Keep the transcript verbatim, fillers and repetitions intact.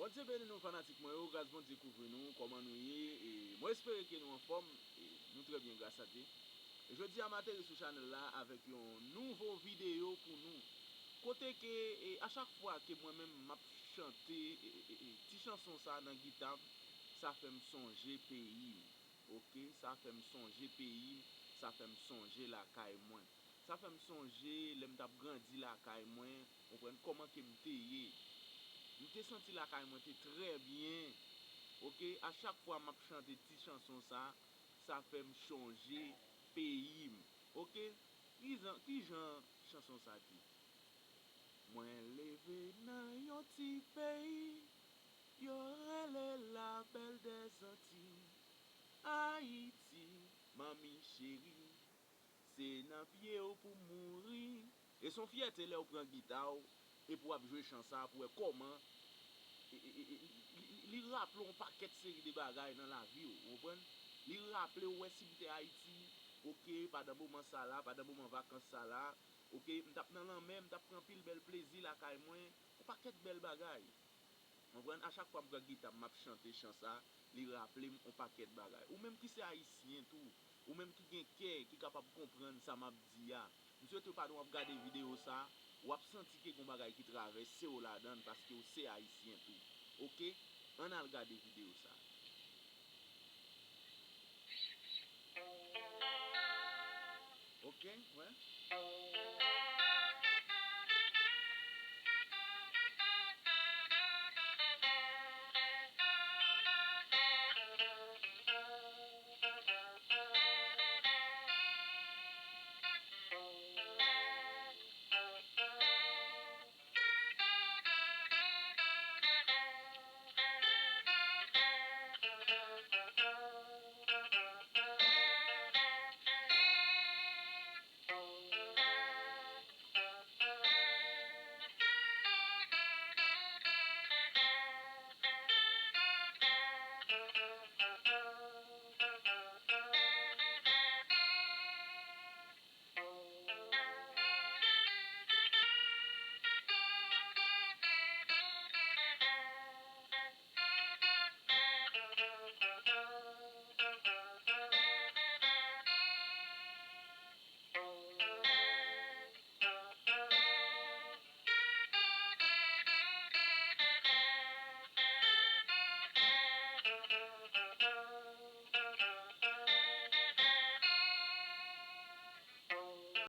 Bondye beni nou fanatik mwen yo, gras Bondye kouvri nou, kòman nou ye? E mwen espere ke nou anfòm, e nou trè byen gras a Dye. E jodi a m ateri sou chanèl la avèk yon nouvo videyo pou nou. Kote ke e, a chak fwa ke mwen menm m ap chante e, e, e, ti chanson sa nan gita m, sa fè m sonje peyi m. Oke, sa fè m sonje peyi m, sa fè m sonje lakay mwen. Sa fè m sonje lè m t ap grandi lakay mwen, konprann kòman ke m te ye. M te santi lakay mwen te trè byen. Oke, a chak fwa m ap chante ti chanson sa, sa fè m sonje peyi m. Oke, ki jan, ki jan chanson sa di? Mwen leve nan yon ti peyi, yo rele la bèl dèzanti, Ayiti, manmi cheri, se nan pye w pou m mouri. E se yon fyète lè w pran gita w, epi w ap jwe chan sa, pou wè kòman e, e, e, e, li, li, li raple w yon pakèt seri de bagay nan lavi w, ou konprann? Li raple w, wè, si m te Ayiti, oke, pandan moman sa la, pandan moman vakans sa la, oke, m t ap nan lanmè, m t ap pran anpil bèl plezi lakay mwen, yon pakèt bèl bagay. Konprann? A chak fwa m pran gita m, m ap chante chan sa, li raple m yon pakèt bagay. Ou menm ki se ayisyen tou, ou menm ki gen kè, ki kapab konprann sa m ap di a, m swete w pandan w ap gade videyo sa, w ap santi ke gen yon bagay ki travèse w ladan l paske w se ayisyen tou. Oke? Ann al gade videyo sa. Oke, wè.